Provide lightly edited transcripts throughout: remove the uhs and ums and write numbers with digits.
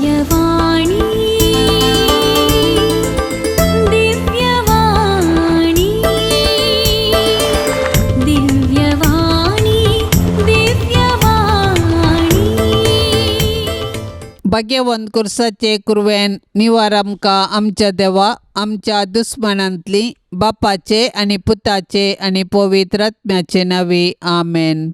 दिव्यवाणी, दिव्यवाणी, दिव्यवाणी, दिव्यवाणी. भाग्यवंत कुर्साचे कुरवेन निवार आमकां आमच्या देवा आमच्या दुस्मानांतली बापाचे आनी पुताचे आनी पवित्र आत्म्याचे नांवी आमेन.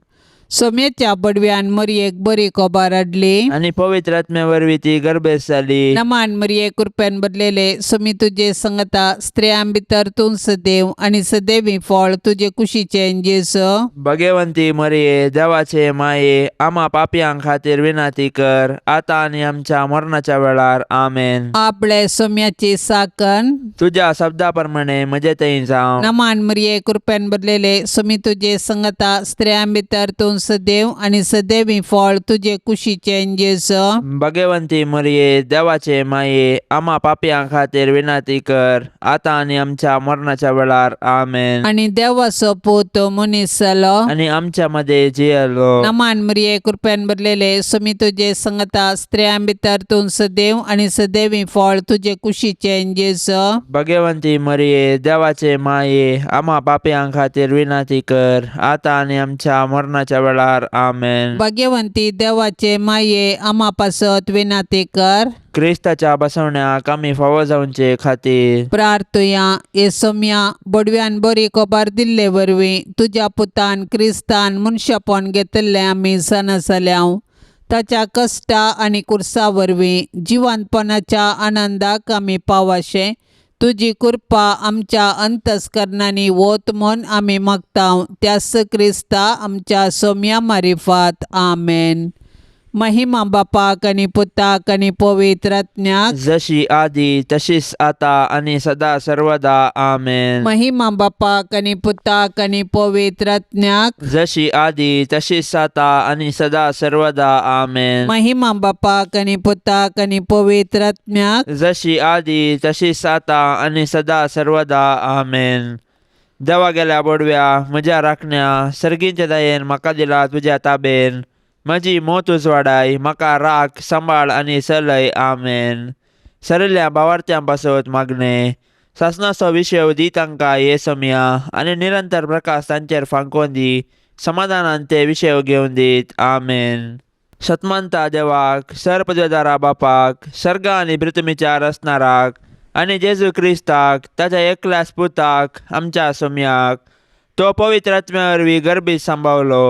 सोम्याच्या बडव्यान मरयेक बरी कोबार हाडली आनी पवित्र आत्म्या वरवीं ती गर्भेस जाली. नमान मरिये, कृपेन भरलेले, सुमी तुजे संगता, स्त्रियां भितर तूं सदैव आनी सदैवी फळ तुजे कुशीचें जेजू. भगवंती मरिये, देवाचे माये, आम्हा पापयां खातीर विनंती कर, आता आनी आमच्या मरणाच्या वेळार. आमेन. आपले सोम्याची साकन. तुझ्या शब्दा प्रमाणे म्हजे थंय जावं. नमान मरिये, कृपेन भरलेले, सुमी तुजे संगता, स्त्रियां भितर तूं सदैव आनी सदैवी फळ तुजे कुशीचें जेजू. भगवंती मरिये, देवाचे माये, आम्हा पापयां खातीर विनंती कर, आता आनी आमच्या मरणाच्या वेळार. आमेन. आनी देवाचो पूत मनीस जालो आनी आमच्या मध्ये जियेलो. नमान मरिये, कृपेन भरलेले, सुमी तुजे संगता, स्त्रियां भितर तूं सदैव आनी सदैवी फळ तुजे कुशीचें जेजू. भगवंती मरिये, देवाचे माये, आम्हा पापयां खातीर विनंती कर, आता आनी आमच्या मरणाच्या वेळार. आमेन. भाग्यवंती देवाचे माये, आमा पासत विनाती कर. क्रिस्ताच्या बसवण्याक आमी फावो जावचे खातीर प्रार्थुया. हे सोम्या, बडव्यान बरी खबर दिल्ले वरवीं तुज्या पुतान क्रिस्तान मनशापण घेतिल्लें आमी जाणा जाल्या. ताच्या कश्टा आनी कुर्सा वरवीं जिवंतपणाच्या आनंदाक आमी पावाशें तुजी कृपा आमच्या अंतस्करणांनी वत म्हूण आमी मागता, त्याच क्रिस्ता आमच्या सोम्या मारिफात. आमेन. महिमा बापाक आनी पुताक आनी पवित्र आत्म्याक. जशी आदी तशीच आता आणि सदा सर्वदा. आमेन. महिमा बापाक आनी पुताक आनी पवित्र आत्म्याक. जशी आदी तशीच आता आणि सदा सर्वदा. आमेन. महिमा बापाक आनी पुताक आनी पवित्र आत्म्याक. जशी आदी तशीच आता आणि सदा सर्वदा. आमेन. देवा गेल्या बोडव्या, म्हज्या राखण्या, सर्गींच्या दयेन म्हाका दिला तुज्या ताबेन. म्हजी मोत उजवाडाय, म्हाका राख, सांबाळ आनी चलय. आमेन. सरिल्ल्या भावार्थ्यां पासत मागणें. सासणाचो विशय दी तांकां हे सोमया आनी निरंतर प्रकाश तांचेर फांकोवन दी. समाधानान ते विशय घेवन दीत. आमेन. सतमानता देवाक, सर पदवेदारा बापाक, सर्ग आनी पृथ्वीच्या रचणाराक आनी जेजू क्रिस्ताक, ताच्या एकल्याच पुताक, आमच्या सोमयाक, तो पवित्र आत्म्या वरवीं गर्भीत सांबावलो,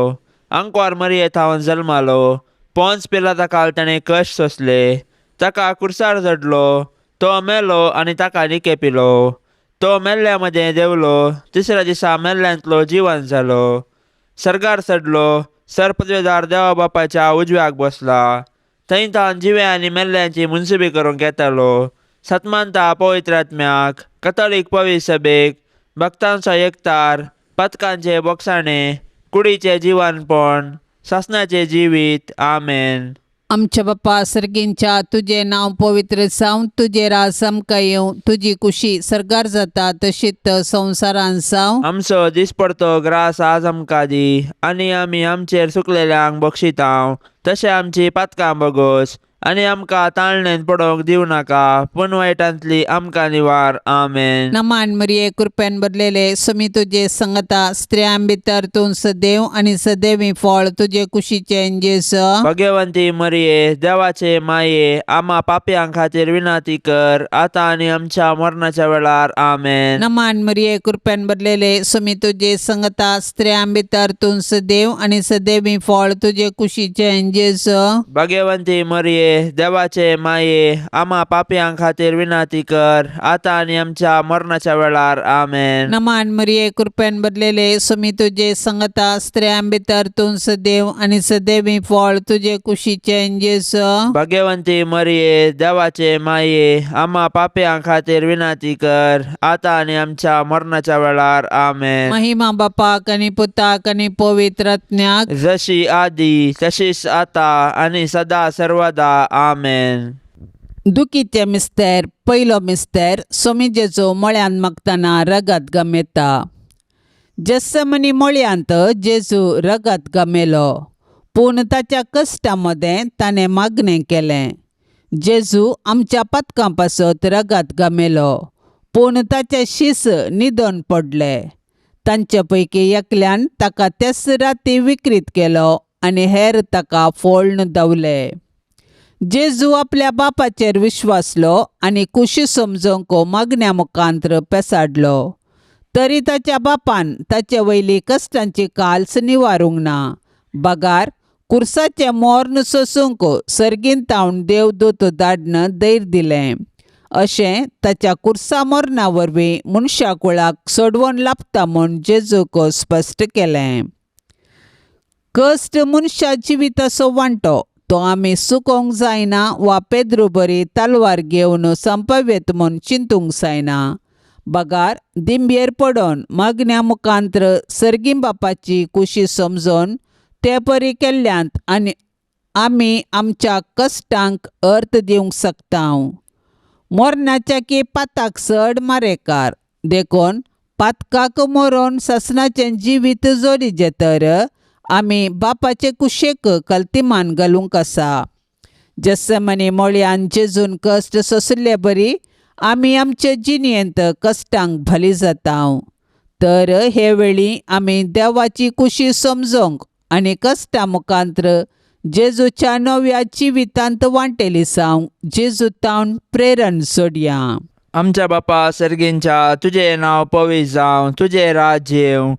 आंकवार मरिये थावन जल्मालो, पोन्स पिलाता काल ताणें कश्ट सोंसले, ताका कुर्सार चडलो, तो मेलो आनी ताका निके पिलो, तो मेल्ल्या मदें देंवलो, तिसऱ्या दिसा मेल्ल्यांतलो जिवन जालो, सर्गार चडलो, सर पदवेदार देवा बापाच्या उजव्याक बसला, थंय तावन जिवे आनी मेल्ल्यांची मुनसुबी करूंक येतालो. सतमानता पवित्र आत्म्याक, कथोलीक पवित्र सभेक, भक्तांचो एकतार, पथकांचे बोगसाणे, कुडीचें जिवनपण, सासणाचें जिवीत. आमेन. आमच्या बापा सर्गींच्या, तुजें नांव पवित्र जावं, तुजें राज आमकां येवं, तुजी कुशी सर्गार जाता तशीच संवसारांत जावं. आमचो दिसपडतो ग्रास आज आमकां दी आनी आमी आमचेर चुकलेल्यांक बक्षितांव तशें आमची पातकां बगोस आनी आमकां ताळणेन पडोवंक दिवं नाका, पूण वायटांतली आमकां निवार. आमेन. नमान मरिये, कृपेन भरलेले, सुमी तुजे संगता, स्त्रियां भितर तूं सदैव आनी सदैवी फळ तुजे कुशीचें जेजू. भगवंती मरिये, देवाचे माये, आम्हा पापयां खातीर विनंती कर, आता आनी आमच्या मरणाच्या वेळार. आमेन. नमान मरिये, कृपेन भरलेले, सुमी तुजे संगता, स्त्रियां भितर तूं सदैव आनी सदैवी फळ तुजे कुशीचें जेजू. भगवंती मरिये, देवाचे माये, आम्हा पापयां खातीर विनंती कर, आता आनी आमच्या मरणाच्या वेळार. आमेन. नमान मरिये, कृपेन भरलेले, सुमी तुजे संगता, स्त्रियां भितर तूं सदैव आनी सदैवी फळ तुजे कुशीचें जेजू. भगवंती मरिये, देवाचे माये, आम्हा पापयां खातीर विनंती कर, आता आनी आमच्या मरणाच्या वेळार. आमेन. महिमा बापाक आनी पुताक आनी पवित्र आत्म्याक. जशी आदी तशीच आता आनी सदा सर्वदा. आमेन. दुखीचे मिस्तेर. पयलो मिस्तेर. सोमी जेजू मळ्यांत मागतना रगत गमेता. जेस्समनी मळयांत जेजू रगत गमेलो, पूण ताच्या कश्टा मदें ताणें मागणें केलें. जेजू आमच्या पातकां पासत रगात गमेलो पूण ताचे शीस निदोन पडले. तांचे पैकी एकल्यान ताका त्याच राती विक्रीत केलो आनी हेर ताका फोळ्ण धांवले. जेजू आपल्या बापाचेर विश्वासलो आनी कुशी समजूंक मागण्या मुखांत्र पेसाडलो. तरी ताच्या बापान ताचे वयली कश्टांची काल्स निवारूंक ना, बगार कुर्साचें मोर्न सोसूंक सर्गीन तावन देवदूत धाडन धैर्य दिलें. अशें ताच्या कुर्सा मोर्ना वरवीं मनशा कुळाक सोडवण लाबता म्हूण जेजूक स्पश्ट केलें. कश्ट मनशा जिविताचो वांटो, तो आमी सुकोवंक जायना वा पेद्रू बरी तलवार घेवन संपवेत म्हूण चिंतूंक जायना, बगार दिंबयेर पडोन मागण्या मुखांत्र सर्गीं बापाची कुशी समजून ते परी केल्ल्यांत आनी आमी आमच्या कश्टांक अर्थ दिवंक शकता. मोरनाच्या की पाताक चड मारेकार, देखून पातकाक मरोन सासणाचें जिवीत जोडिचें तर आमी बापाचे कुशेक कल्तिमान घालूंक आसा. जस्समनी मोळयान जेजून कश्ट सोंशिल्ले बरी आमी आमचे जिणेंत कश्टांक भली जाता. तर हे वेळी आमी देवाची कुशी समजूंक आनी कश्टां मुखांत्र जेजूच्या नव्या जिवितांत वांटेली जावंक जेजू तावन प्रेरण सोडया. आमच्या बापा सर्गींच्या, तुजें नांव पवित्र जावं, तुजें राज्य येवं,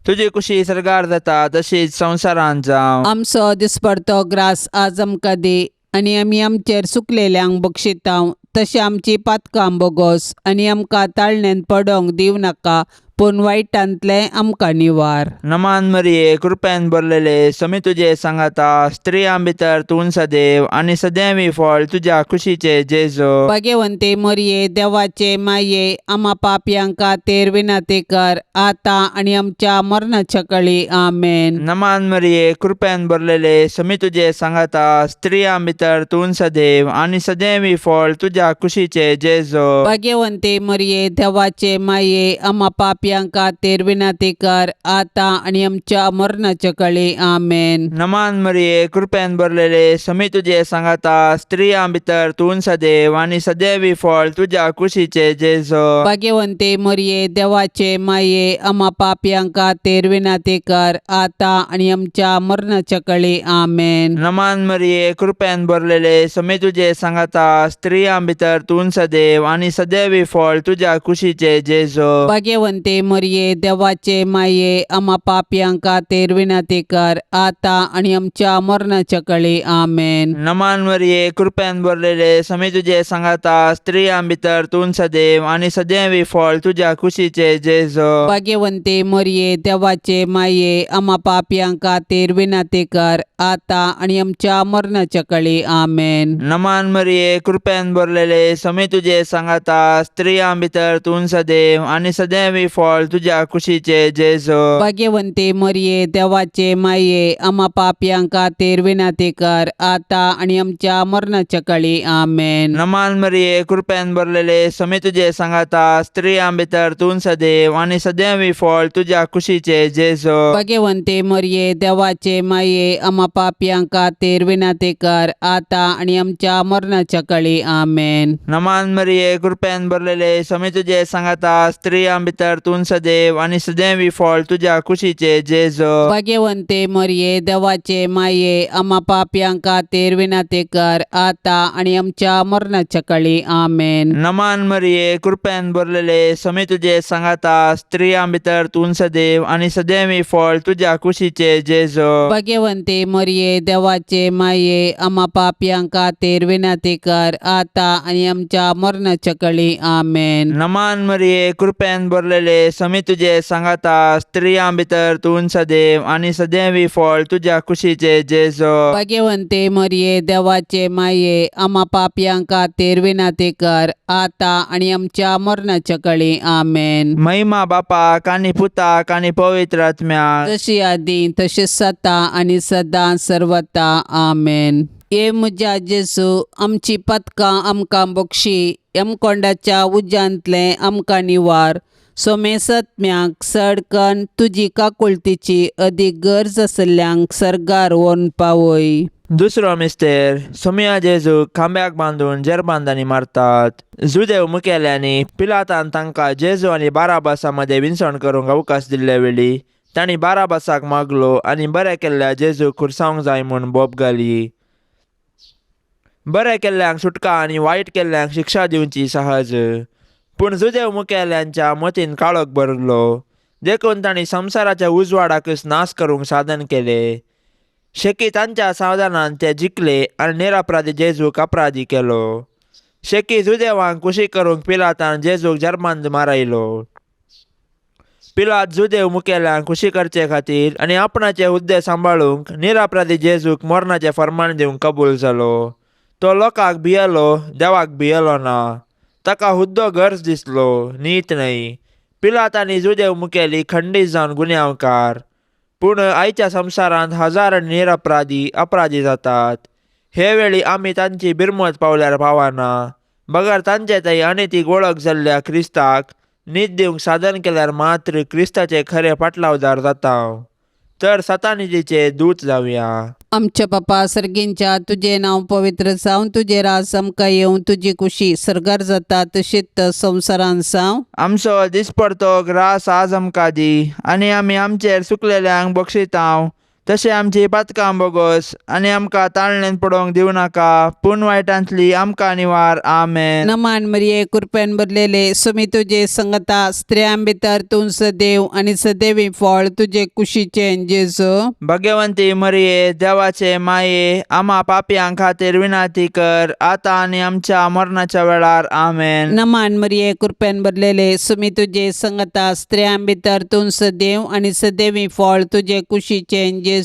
तुजी कुशी सर्गार जाता तशीच संवसारांत जावं. आमचो दिसपडतो ग्रास आज आमकां दी आनी आमी आमचेर सुकलेल्यांक बक्षितांव तशें आमची पातकां बोगोस आनी आमकां ताळण्यांत पडोंक दिवं नाका पूण वायटांतलें आमकां निवार. नमान मरिये, कृपेन भरलेले, समी तुजे सांगाता, स्त्रियां भितर तूं सदैव आनी सदैवी फळ तुज्या कुशीचे जेजो. भाग्यवंते मरिये, देवाचे माये, आमा पापयांक खातीर विनंती कर आतां आनी आमच्या मरणाच्या कळी. आमेन. नमान मरिये, कृपेन भरलेले, समी तुजे सांगाता, स्त्रियां भितर तूं सदैव आनी सदैवी फळ तुज्या कुशीचे जेजो. भाग्यवंते मरिये, देवाचे माये, आमा पापयांक खातीर विनंती कर आतां आनी आमच्या मरणाच्या कळी. आमेन. नमान मरिये, कृपेन भरलेले, समी तुजे सांगाता, स्त्रियां भितर तूं सदैव आनी सदैवी फळ तुज्या कुशीचे जेजो. भाग्यवंते मरिये, देवाचे माये, आमा पापयांक खातीर विनंती कर आतां आनी आमच्या मरणाच्या कळी. आमेन. नमान मरिये, कृपेन भरलेले, समी तुजे सांगाता, स्त्रियां भितर तूं सदैव आनी सदैवी फळ तुज्या कुशीचे जेजो. भाग्यवंते मरिये, देवाचे माये, आमा पापयांक खातीर विनंती कर आतां आनी आमच्या मरणाच्या कळी. आमेन. नमान मरिये, कृपेन भरलेले, समी तुजे सांगाता, स्त्रियां भितर तूं सदैव आनी सदैवी फळ तुज्या कुशीचे जेजो. भाग्यवंते मरिये, देवाचे माये, आमा पापयांक खातीर विनंती कर आतां आनी आमच्या मरणाच्या कळी. आमेन. नमान मरिये, कृपेन भरलेले, समी तुजे सांगाता, स्त्रियां भितर तूं सदैव आनी सदैवी फळ तुज्या कुशीचे जेजो. भाग्यवंते मरिये, देवाचे माये, आमा पापयांक खातीर विनंती कर आतां आनी आमच्या मरणाच्या कळी. आमेन. नमान मरिये, कृपेन भरलेले, समी तुजे सांगाता, स्त्रियां भितर तूं सदैव आनी सदैवी फळ तुज्या कुशीचे जेजो. भाग्यवंते मरिये, देवाचे माये, आमा पापयांक खातीर विनंती कर आतां आनी आमच्या मरणाच्या कळी. आमेन. नमान मरिये, कृपेन भरलेले, समी तुजे सांगाता, स्त्रियां भितर तूं सदैव आनी सदैवी फळ तुज्या कुशीचे जेजो. भाग्यवंते मरिये, देवाचे माये, आमा पापयांक खातीर विनंती कर आतां आनी आमच्या मरणाच्या कळी. आमेन. नमान मरिये, कृपेन भरलेले, समी तुजे सांगाता, स्त्रियां भितर तूं सदैव आनी सदैवी फळ तुज्या कुशीचे जेजो. भाग्यवंते मरिये, देवाचे माये, आमा पापयांक खातीर विनंती कर आतां आनी आमच्या मरणाच्या कळी. आमेन. नमान मरिये, कृपेन भरलेले, समी तुजे सांगाता, स्त्रियां भितर तूं सदैव आनी सदैवी फळ तुज्या कुशीचे जेजो. भाग्यवंते मरिये, देवाचे माये, आमा पापयांक खातीर विनंती कर आतां आनी आमच्या मरणाच्या कळी. आमेन. महिमा बापाक आनी पुताक आनी पवित्र आत्म्याक, जशी आदी तशी सता आनी सदां सर्वता. आमेन. हे म्हज्या जेजू, आमची पदकां आमकां बक्षी, यमकोंडाच्या उज्यांतलें आमकां निवार, सोमेसत्म्याक सडकन तुजी काकुळतीची अदीक गरज आशिल्ल्यांक सर्गार व्हरून पावय. दुसरो मिस्तेर सोमया जेजूक खांब्याक बांदून जेरबांदांनी मारतात. जुदेव मुखेल्यांनी पिलातान तांकां जेजू आनी बाराबासा मदें विनसण करूंक अवकाश दिल्ले वेळी तांणी बाराबासाक मागलो आनी बरें केल्ल्या जेजूक खुर्सावंक जाय म्हूण बोब घाली. बरें केल्ल्यांक सुटका आनी वायट केल्ल्यांक शिक्षा दिवची सहज. पूण जुदेव मुखेल्यांच्या मतीन काळोख भरलो देखून तांणी संवसाराच्या उजवाडाकच नाश करूंक साधन केलें. शेकी तांच्या सावधानान ते जिखले आनी निरपराधी जेजूक अपराधी केलो. शेकी जुदेवांक खुशी करूंक पिलातान जेजूक जर्मांद मारायलो. पिलात जुदेव मुखेल्यांक खुशी करचे खातीर आनी आपणाचे हुद्दे सांबाळूंक निरपराधी जेजूक मरणाचें फर्मान दिवंक कबूल जालो. तो लोकांक भियेलो, देवाक भियेलो ना. ताका हुद्दो गरज दिसलो, नीत न्हय. पिलात आनी जुदेव मुखेली खंडीत जावन गुन्यांवकार. पूण आयच्या संवसारांत हजारांनी निरपराधी अपराधी जातात. हे वेळी आमी तांची बिरमत पावल्यार पावना बगर तांचे थंय अनितीक वळख जाल्ल्या क्रिस्ताक नीत दिवंक साधन केल्यार मात्र क्रिस्ताचे खरे पाटलावदार जाता. तर सतानितीचे दूत जावया. आमच्या बापा सर्गींच्या तुजें नांव पवित्र जावं, तुजें राज आमकां येवं, तुजी कुशी सर्गार जाता तशीच संवसारान जावं. आमचो दिसपडतो ग्रास आज आमकां दी आनी आमी आमचेर चुकलेल्यांक बक्षितांव तशें आमची पातकां बोगस आनी आमकां ताळणेन पडोवंक दिवं नाका पूण वायटांतली आमकां निवार. आमेन. नमान मरिये, कृपेन भरलेले, सुमी तुजे संगता, स्त्रियां भितर तूं सदैव आनी सदैवी फळ तुजे कुशीचें जेजू. भगवंती मरिये, देवाचे माये, आमा पापयां खातीर विनंती कर आतां आनी आमच्या मरणाच्या वेळार. आमेन. नमान मरिये, कृपेन भरलेले, सुमी तुजे संगता, स्त्रियां भितर तूं सदैव आनी सदैवी फळ तुजे कुशीचें जेजू.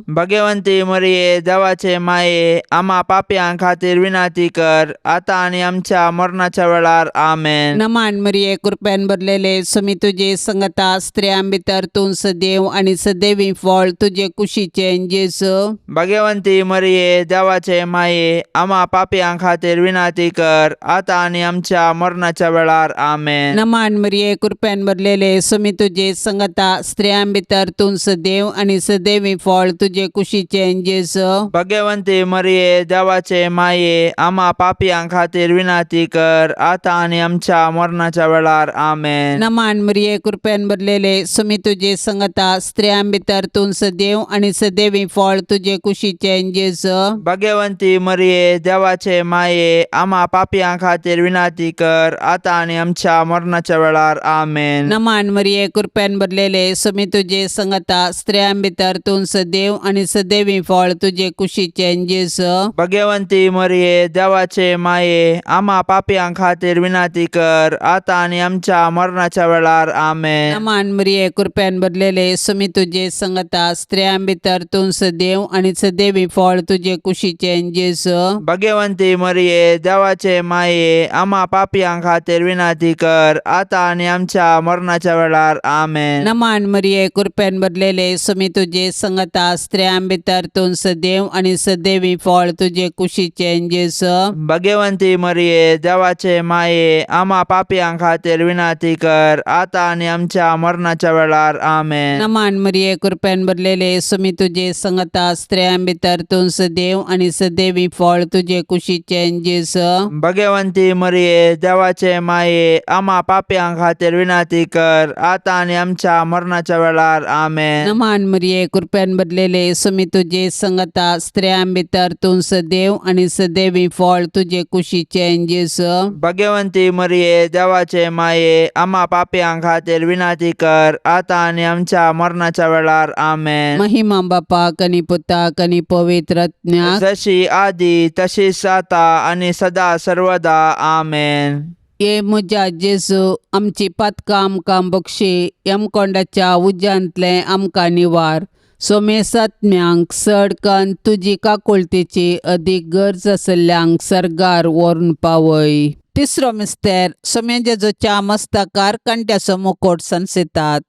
भगवंती मरिये, देवाचे माये, आमा पापयां खातीर विनंती कर आतां आनी आमच्या मरणाच्या वेळार. आमेन. नमान मरिये, कृपेन भरलेले, सुमी तुजे संगता, स्त्रियां भितर तूं सदैव आनी सदैवी फळ तुजे कुशीचें जेजू. भगवंती मरिये, देवाचे माये, आमा पापयां खातीर विनंती कर आतां आनी आमच्या मरणाच्या वेळार. आमेन. नमान मरिये, कृपेन भरलेले, सुमी तुजे संगता, स्त्रियां भितर तूं सदैव आनी सदैवी फळ तुजे कुशीचें जेजू. भगवंती मरिये, देवाचे माये, आमा पापयां खातीर विनंती कर आतां आनी आमच्या मरणाच्या वेळार. आमेन. नमान मरिये, कृपेन भरलेले, सुमी तुजे संगता, स्त्रियां भितर तूं सदैव आनी सदैवी फळ तुजे कुशीचें जेजू. भगवंती मरिये, देवाचे माये, आमा पापयां खातीर विनंती कर आतां आनी आमच्या मरणाच्या वेळार. आमेन. नमान मरिये, कृपेन भरलेले, सुमी तुजे संगता, स्त्रियां भितर तूं सदैव आनी सदैवी फळ तुजे कुशीचें जेजू. भगवंती मरिये, देवाचे माये, आमा पापयां खातीर विनंती कर आतां आनी आमच्या मरणाच्या वेळार. आमेन. नमान मरिये, कृपेन भरलेले, सुमी तुजे संगता, स्त्रियां भितर तूं सदैव आनी सदैवी फळ तुजे कुशीचें जेजू. भगवंती मरिये, देवाचे माये, आमा पापयां खातीर विनंती कर आतां आनी आमच्या मरणाच्या वेळार. आमेन. नमान मरिये, कृपेन भरलेले, सुमी तुजे संगता, स्त्रियां भितर तूं सदैव आनी सदैवी फळ तुजे कुशीचें जेजू. भगवंती मरिये, देवाचे माये, आमा पापयां खातीर विनंती कर आतां आनी आमच्या मरणाच्या वेळार. आमेन. नमान मरिये, कृपेन भरलेले, सुमी तुजे संगता, स्त्रियां भितर तूं सदैव आनी सदैवी फळ तुजे कुशीचें जेजू. भगवंती मरिये, देवाचे माये, आमा पापयां खातीर विनंती कर आतां आनी आमच्या मरणाच्या वेळार. आमेन. नमान मरिये, कृपेन भरलेले, सुमी तुजे संगता, स्त्रियां भितर तूं सदैव आनी सदैवी फळ तुजे कुशीचें जेजू. भगवंती मरिये, देवाचे माये, आमा पापयां खातीर विनंती कर आतां आनी आमच्या मरणाच्या वेळार. आमेन. महिमा बापाक आनी पुताक आनी पवित्र आत्म्याक, जशी आदी तशीच आता आनी सदा सर्वदा. आमेन. ये म्हज्या जेजू, आमची पातकां आमकां बक्षी, यमकोंडाच्या उज्यांतलें आमकां निवार, सोमेसात्म्यांक चड कन्न तुजी काकुळतेची अदीक गरज आशिल्ल्यांक सर्गार व्हरून पावय. तिसरो मिस्तेर, सोम्या जेजूच्या मस्तकार कांट्याचो मुकोट सनसितात.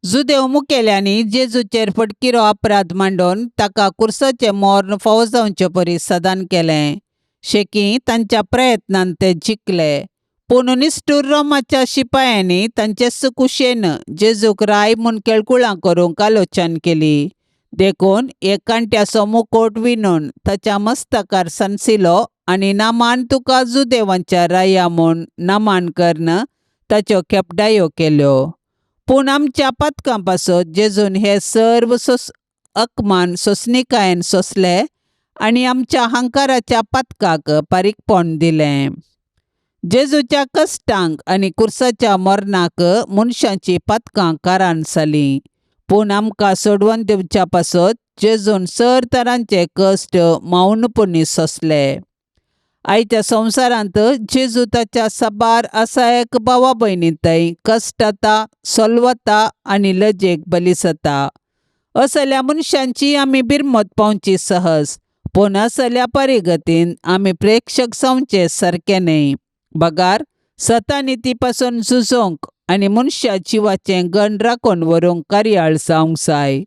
जुदेव मुखेल्यांनी जेजूचेर फटकिरो अपराध मांडून ताका कुर्साचें मर्ण फावो जावचे परी सदान केलें. शेकी तांच्या प्रयत्नान ते जिखले, पूण निश्ठूर रोमाच्या शिपायांनी तांचे कुशेन जेजूक राय म्हूण केळकुळां करूंक आलोचन केली. देखून एक कांट्याचो मुकोट विणून ताच्या मस्तकार सनसिलो आनी नामान तुका जुदेवांच्या राया म्हूण नामान कर्न ताच्यो खेपडायो केल्यो. पूण आमच्या पातकां पासत जेजून हे सर्व सोस अकमान सोंसणिकायेन सोंसले आनी आमच्या हंकाराच्या पातकाक पारीकपण दिलें. जेजूच्या कश्टांक आनी कुर्साच्या मरणाक मनशांची पातकां कारान जालीं. पूण आमकां सोडवून दिवच्या पासत जेजून सर तरांचे कश्ट मौनपणी सोंसले. आयच्या संवसारांत जेजू ताच्या साबार असायक भावा भयणी थंय कश्टता, सोलवता आनी लजेक बलिसता. असल्या मनशांची आमी बिरमत पावची सहज, पूण असल्या परिगतीन आमी प्रेक्षक जावचे सारकें न्हय, बगार सतानिती पासून झुजोवंक आनी मनशा जिवाचें गण राखून व्हरूंक कार्याळ जावंक जाय.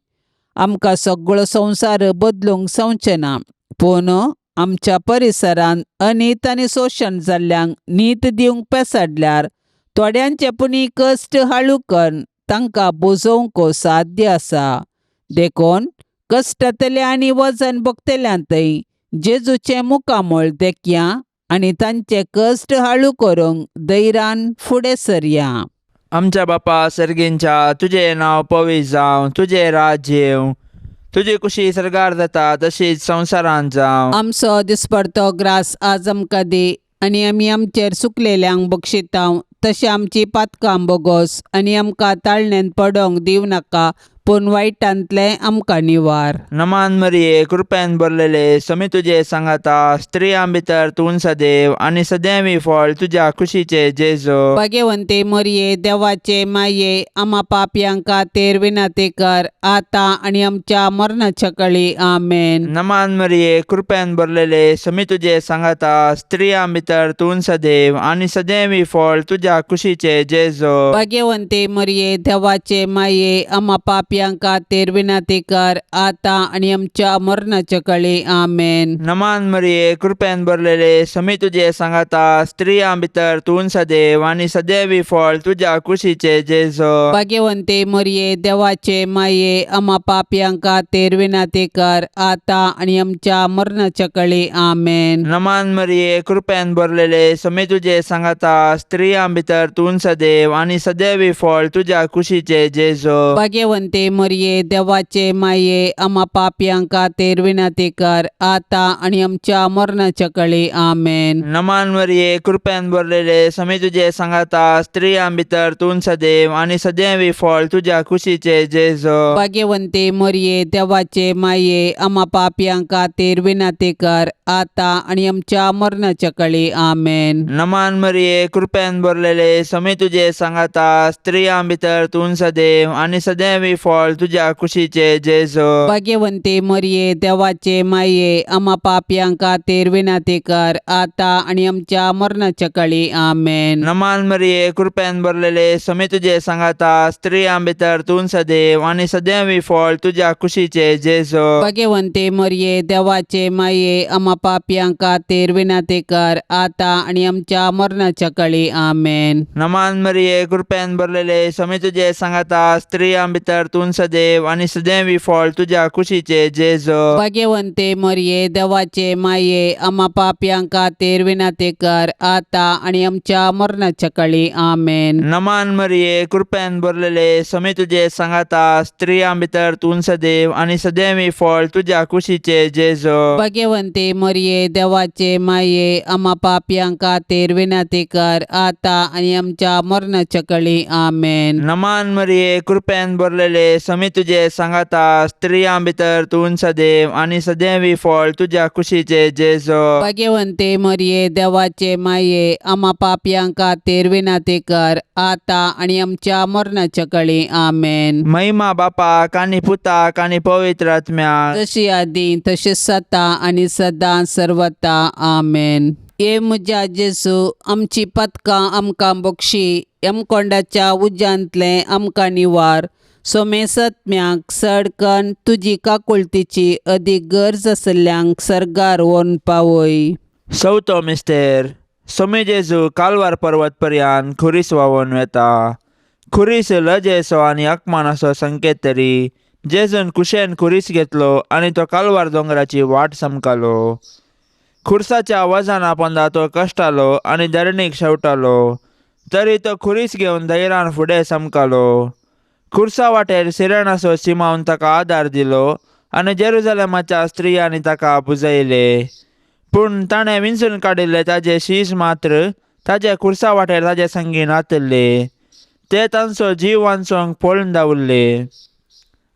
आमकां सगळो संवसार बदलूंक जावचें ना, पूण आमच्या परिसरांत अनीत आनी शोशण जाल्ल्यांक नीत दिवंक पेसाडल्यार थोड्यांचे पुणी कश्ट हाळू करून तांकां बोजोवंक साध्य आसा. देखून कश्टांतले आनी वजन भोगतल्यांतय जेजूचें मुखामळ देखया आनी तांचे कश्ट हाळू करूंक धैर्यान फुडें सरया. आमच्या बापा सर्गींच्या, तुजें नांव पवित्र जावं, तुजें राज्य येवं, तुजी कुशी सर्गार जाता तशीच संवसारांत जावं. आमचो दिसपडतो ग्रास आज आमकां दी आनी आमी आमचेर सुकलेल्यांक बक्षितांव तशें आमची पातकां बोगोस आनी आमकां ताळण्यांत पडोंक दिवं नाका, पूण वायटांतलें आमकां निवार. नमान मरिये, कृपेन भरलेले, समी तुजे सांगाता, स्त्रियां भितर तूं सदैव आनी सदैवी फळ तुज्या कुशीचे जेजो. भाग्यवंते मरिये, देवाचे माये, आमा पापयांक खातीर विनंती कर, आतां आनी आमच्या मरणाच्या कळी. आमेन. नमान मरिये, कृपेन भरलेले, समी तुजे सांगाता, स्त्रियां भितर तूं सदैव आनी सदैवी फळ तुज्या कुशीचे जेजो. भाग्यवंते मरिये, देवाचे माये, आमा पापयांक खातीर विनंती कर, आतां आनी आमच्या मरणाच्या कळी. आमेन. नमान मरिये, कृपेन भरलेले, समी तुजे सांगाता, स्त्रियां भितर तूं सदैव आनी सदैवी फळ तुज्या कुशीचे जेजो. भाग्यवंते मरिये, देवाचे माये, आमा पापयांक खातीर विनंती कर, आतां आनी आमच्या मरणाच्या कळी. आमेन. नमान मरिये, कृपेन भरलेले, समी तुजे सांगाता, स्त्रियां भितर तूं सदैव आनी सदैवी फळ तुज्या कुशीचे जेजो. भाग्यवंते मरिये, देवाचे माये, आमा पापयांक खातीर विनंती कर, आतां आनी आमच्या मरणाच्या कळी. आमेन. नमान मरिये, कृपेन भरलेले, समी तुजे सांगाता, स्त्रियां भितर तूं सदैव आनी सदैवी फळ तुज्या कुशीचे जेजो. भाग्यवंते मरिये, देवाचे माये, आमा पापयांक खातीर विनंती कर, आतां आनी आमच्या मरणाच्या कळी. आमेन. नमान मरिये, कृपेन भरलेले, समी तुजे सांगाता, स्त्रियां भितर तूं सदैव आनी सदैवी फळ तुज्या कुशीचे जेजो. भाग्यवंते मरिये, देवाचे माये, आमा पापयांक खातीर विनंती कर, आतां आनी आमच्या मरणाच्या कळी. आमेन. नमान मरिये, कृपेन भरलेले, समी तुजे सांगाता, स्त्रियां भितर तूं सदैव आनी सदैवी फळ तुज्या कुशीचे जेजो. भाग्यवंते मरिये, देवाचे माये, आमा पापयांक खातीर विनंती कर, आतां आनी आमच्या मरणाच्या कळी. आमेन. नमान मरिये, कृपेन भरलेले, समी तुजे सांगाता, स्त्रियां भितर तूं सदैव आनी सदैवी फळ तुज्या कुशीचे जेजो. भाग्यवंते मरिये, देवाचे माये, आमा पापयांक खातीर विनंती कर, आतां आनी आमच्या मरणाच्या कळी. आमेन. नमान मरिये, कृपेन भरलेले, समी तुजे सांगाता, स्त्रियां भितर तूं सदैव आनी सदैवी फळ तुज्या कुशीचे जेजो. भाग्यवंते मरिये, देवाचे माये, आमा पापयांक खातीर विनंती कर, आतां आनी आमच्या मरणाच्या कळी. आमेन. नमान मरिये, कृपेन भरलेले, समी तुजे सांगाता, स्त्रियां भितर तूं सदैव आनी सदैवी फळ तुज्या कुशीचे जेजो. भाग्यवंते मरिये, देवाचे माये, आमा पापयांक खातीर विनंती कर, आतां आनी आमच्या मरणाच्या कळी. आमेन. महिमा बापाक आनी पुताक आनी पवित्र आत्म्याक, जशी आदी तशी सता आनी सदां सर्वता. आमेन. ये म्हज्या जेजू, आमची पदकां आमकां बक्षी, यमकोंडाच्या उज्यांतलें आमकां निवार, सोमेसत्म्याक सडकन तुजी काकुळतीची अदीक गरज आसल्ल्यांक सर्गार व्हरून पावय. चवथो मिस्तेर. सोमी जेजू कालवार पर्वत पर्यान खुरीस व्हांवोन वेता. खुरीस लजेचो आनी अकमानाचो संकेत तरी जेजून कुशेन खुरीस घेतलो आनी तो कालवार दोंगराची वाट समकालो. खुर्साच्या वजना पोंदा तो कश्टालो आनी धरणीक शेवटालो, तरी तो खुरीस घेवन धैरान फुडें समकालो. खुर्सा वाटेर सिरणाचो सिमावन ताका आदार दिलो आनी जेरुजलेमाच्या स्त्रियांनी ताका पुजयले. पूण ताणें विंचून काडिल्ले ताजे शीस मात्र ताजे खुर्सा वाटेर ताजे संगी नातल्ले, ते तांचो जीव वांचोवंक पळून धांवल्ले.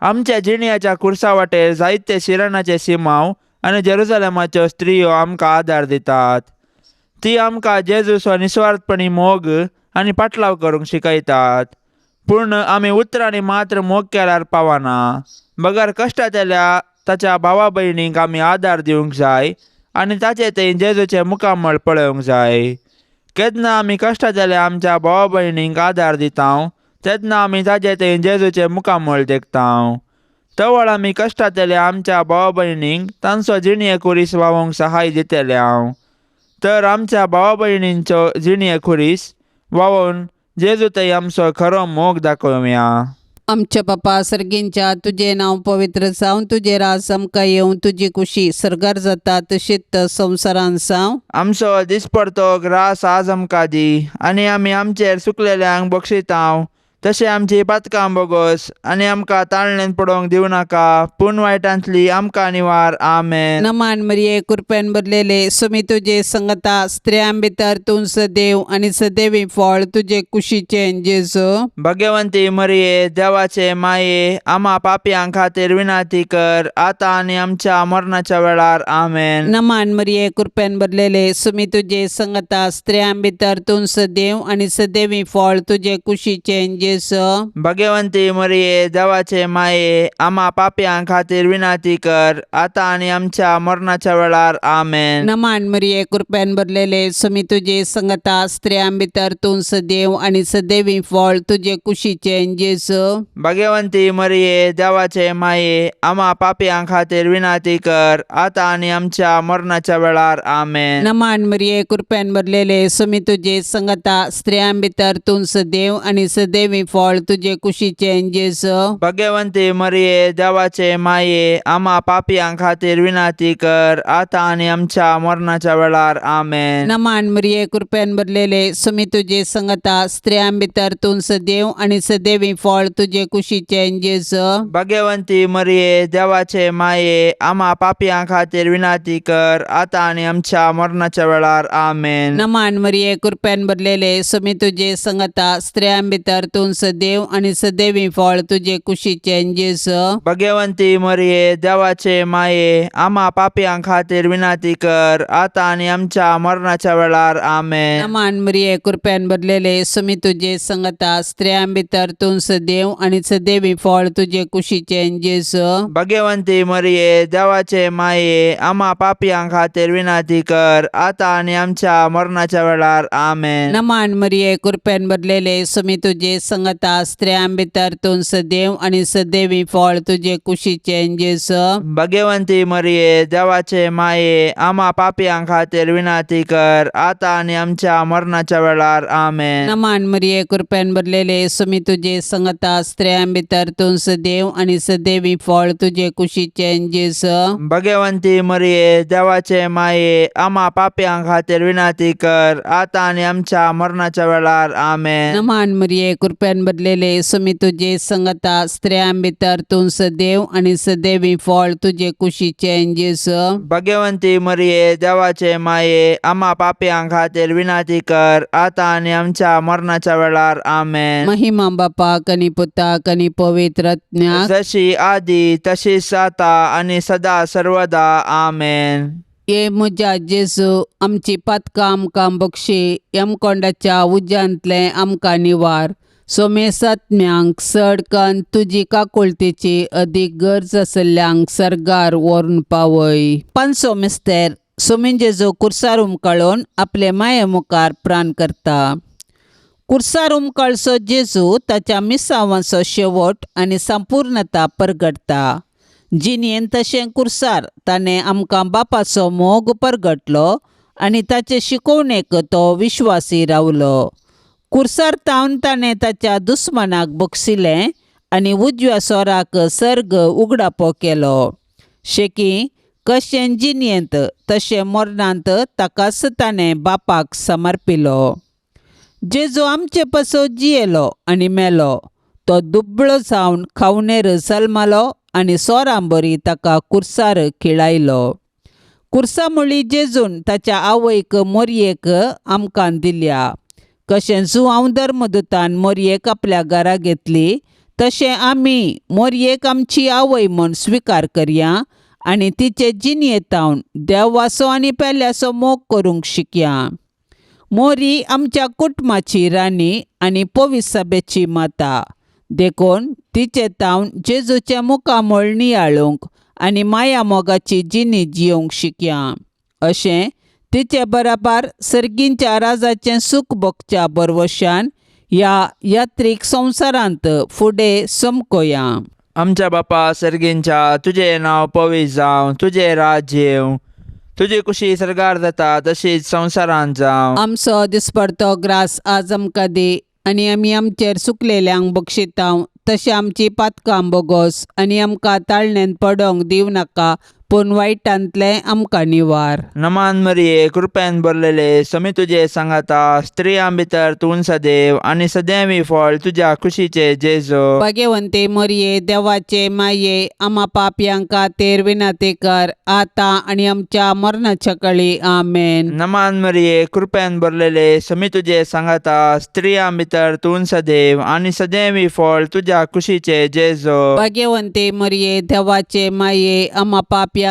आमच्या जिणयाच्या खुर्सा वाटेर जायते शिरणाचे सिमांव आनी जेरुजलेमाच्यो स्त्रियो आमकां आदार दितात. ती आमकां जेजूचो निस्वार्थपणी मोग आनी पाटलाव करूंक शिकयतात. पूण आमी उतरांनी मात्र मोग केल्यार पावना, बगर कश्टांतल्या ताच्या भावा भयणींक आमी आदार दिवंक जाय आनी ताचे थंय जेजूचें मुखामळ पळोवंक जाय. केन्ना आमी कश्टांतल्या आमच्या भावा भयणींक आदार दिता तेन्ना आमी ताचे थंय जेजूचें मुखामळ देखता. तवळ आमी कश्टांतल्या आमच्या भावा भयणींक तांचो जिणये खुरीस व्हांवोंक सहाय दितले हांव. तर आमच्या भावा भयणींचो जिणये खुरीस व्हांवोवन जेजू थंय आमचो खरो मोग दाखोवया. आमच्या बापा सर्गींच्या तुजें नांव पवित्र जावं, तुजें राज आमकां येवं, तुजी कुशी सर्गार जाता तशीच संवसारान जावं. आमचो दिसपडतो ग्रास आज आमकां दी आनी आमी आमचेर सुकलेल्यांक बक्षितांव, तशें आमची पातकां बोगोस आनी आमकां ताळणेन पडोवंक दिवं नाका, पूण वायटांतली आमकां निवार. आमेन. नमान मरिये, कृपेन भरलेले, सुमी तुजे संगता, स्त्रियां भितर तूं सदैव आनी सदैवी फळ तुजे कुशीचें जेजू. भगवंती मरिये, देवाचे माये, आमा पापयां खातीर विनंती कर, आतां आनी आमच्या मरणाच्या वेळार. आमेन. नमान मरिये, कृपेन भरलेले, सुमी तुजे संगता, स्त्रियां भितर तूं सदैव आनी सदैवी फळ तुजे कुशीचें जेजू. भगवंती मरिये, देवाचे माये, आमा पापयां खातीर विनंती कर, आतां आनी आमच्या मरणाच्या वेळार. आमेन. नमान मरिये, कृपेन भरलेले, सुमी तुजे संगता, स्त्रियां भितर तूं सदैव आनी सदैवी फळ तुजे कुशीचें जेजू. भगवंती मरिये, देवाचे माये, आमा पापयां खातीर विनंती कर, आतां आनी आमच्या मरणाच्या वेळार. आमेन. नमान मरिये, कृपेन भरलेले, सुमी तुजे संगता, स्त्रियां भितर तूं सदैव आनी सदैवी फळ तुजे कुशीचें जेजू. भगवंती मरिये, देवाचे माये, आमा पापयां खातीर विनंती कर, आतां आनी आमच्या मरणाच्या वेळार. आमेन. नमान मरिये, कृपेन भरलेले, सुमी तुजे संगता, स्त्रियां भितर तूं सदैव आनी सदैवी फळ तुजे कुशीचें जेजू. भगवंती मरिये, देवाचे माये, आमा पापयां खातीर विनंती कर, आतां आनी आमच्या मरणाच्या वेळार. आमेन. नमान मरिये, कृपेन भरलेले, सुमी तुजे संगता, स्त्रियां भितर तूं सदैव आनी सदैवी फळ तुजे कुशीचें जेजू. भगवंती मरिये, देवाचे माये, आमा पापयां खातीर विनंती कर, आतां आनी आमच्या मरणाच्या वेळार. आमेन. नमान मरिये, कृपेन भरलेले, सुमी तुजे संगता, स्त्रियां भितर तूं सदैव आनी सदैवी फळ तुजे कुशीचें जेजू. भगवंती मरिये, देवाचे माये, आमा पापयां खातीर विनंती कर, आतां आनी आमच्या मरणाच्या वेळार. आमेन. नमान मरिये, कृपेन भरलेले, सुमी तुजे संगता, स्त्रियां भितर तूं सदैव आनी सदैवी फळ तुजे कुशीचें जेजू. भगवंती मरिये, देवाचे माये, आमा पापयां खातीर विनंती कर, आतां आनी आमच्या मरणाच्या वेळार. आमेन. नमान मरिये, कृपेन भरलेले, सुमी तुजे संगता, स्त्रियां भितर तूं सदैव आनी सदैवी फळ तुजे कुशीचें जेजू. भगवंती मरिये, देवाचे माये, आमा पापयां खातीर विनंती कर, आतां आनी आमच्या मरणाच्या वेळार. आमेन. नमान मरिये, कृपेन भरलेले, सुमी तुजे संगता, स्त्रियां भितर तूं सदैव आनी सदैवी फळ तुजे कुशीचें जेजू. भगवंती मरिये, देवाचे माये, आमा पापयां खातीर विनंती कर, आतां आनी आमच्या मरणाच्या वेळार. आमेन. महिमा बापाक आनी पुताक आनी पवित्र आत्म्याक, जशी आदी तशीच आता आनी सदा सर्वदा. आमेन. ये म्हज्या जेजू, आमची पातकां आमकां बक्षी, यमकोंडाच्या उज्यांतलें आमकां निवार, सोमेसात्म्यांक चड कन्न तुजी काकुळतेची अदीक गरज आशिल्ल्यांक सर्गार व्हरून पावय. पांचसो मिस्तेर सोमीन जेजू कुर्सार उमकाळून आपले माये मुखार प्राण करता. कुर्सार उमकाळचो जेजू ताच्या मिसावांचो शेवट आनी संपूर्णता परगटता. जिणेन तशें कुर्सार ताणें आमकां बापाचो मोग परगटलो आनी ताचे शिकोवणेक तो विश्वासी रावलो. कुर्सार तावन ताणें ताच्या दुस्मानाक बक्षिलें आनी उजव्या सोराक सर्ग उगडापो केलो. शेकी कशें जिणेंत तशें मरणांत ताकाच ताणें बापाक समर्पिलो. जेजू आमचे पासत जियेलो आनी मेलो. तो दुबळो जावन खावणेर जल्मालो आनी सोरां बरी ताका कुर्सार खिळायलो. कुर्सा मुळी जेजून ताच्या आवयक मोरयेक आमकां दिल्या. कशें जुआंव धर्मदूतान मोरयेक आपल्या घरा घेतली तशें आमी मोरयेक आमची आवय म्हूण स्विकार करया आनी तिचे जिणेंतावन देवाचो आनी पेल्याचो मोग करूंक शिकया. मोरी आमच्या कुटुंबाची राणी आनी पवित्र माता, देखून तिचे तावन जेजूचें मुखामळ नियाळूंक आनी माया मोगाची जिणी जियोवंक शिकया. अशें तिचे बराबर सर्गींच्या राजाचें सूख भोगच्या बरवशान ह्या यात्रीक संवसारांत फुडें समकोया. आमच्या बापा सर्गींच्या, तुजें नांव पवित्र जावं, तुजें राज्य येवं, तुजी कुशी सर्गार जाता तशीच संवसारांत जावं. आमचो दिसपडतो ग्रास आज आमकां दी आनी आमी आमचेर सुकलेल्यांक बक्षितांव तशें आमची पातकां बोगोस आनी आमकां ताळण्यांत पडोंक दिवं नाका, पूण वायटांतलें आमकां निवार. नमान मरिये, कृपेन भरलेले, समी तुजे सांगाता, स्त्रियां भितर तूं सदैव आनी सदैवी फळ तुज्या कुशीचे जेजो. भाग्यवंते मरिये, देवाचे माये, आमा पापयांक तेर विनाते कर, आतां आनी आमच्या मरणाच्या कळी. आमेन. नमान मरिये, कृपेन भरलेले, समी तुजे सांगाता, स्त्रियां भितर तूं सदैव आनी सदैवी फळ तुज्या कुशीचे जेजो. भाग्यवंते मरिये, देवाचे माये, आमा पापयांक